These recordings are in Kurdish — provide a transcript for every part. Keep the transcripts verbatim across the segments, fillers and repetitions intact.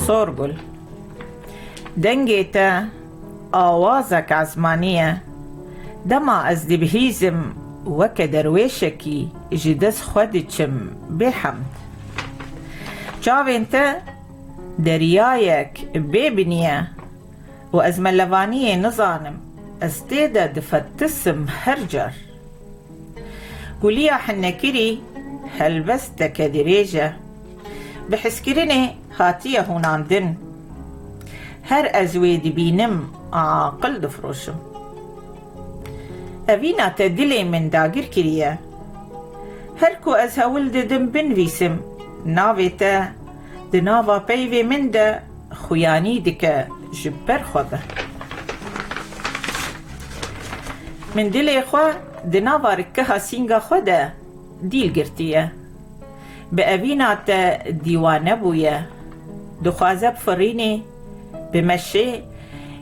Sorgul. Dengê te awazek ezmanî ye. Dema ez dibihîzim weke derwêşekî ji dest xwe diçim bêhemd. Çavên te deryayek bê binî ye û ez melevaniyê nizanim. Ez tê de difetisim her car. Guliya hinekirî helbesteke dirêj e. Bi hizkirinê hatiye hûnandin. Her ez wê dibînim, aqil difiroşim. Evîna te dilê min dagir kiriye. Her ku ez hewl didim binivîsim, navê te di nava peyvê min de xuyanî dike ji ber xwe ve. Min dilê xwe di nava rikeha sînga xwe de dîl girtiye. Bi evîna te dîwane bûye. Dixwaze bi firînê, bi meşê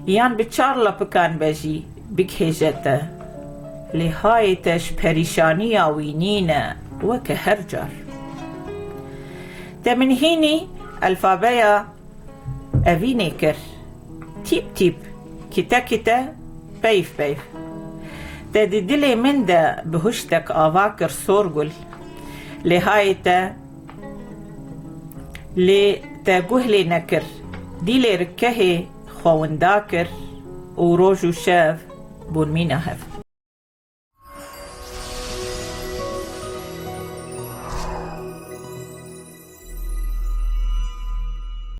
yan bi çar lepikan be jî bigihêje te. Lê hayê te ji perîşaniya wî nîne weke her car. Te min hînî elfabeya evînê kir. Tîp tîp, kite kite, peyv peyv. Te di dilê min de bihuştek ava kir Sorgul. Lê hayê te, lê te guh lê nekir. Dîlê rikehê xwe winda kir û roj û şev bûn mîna hev.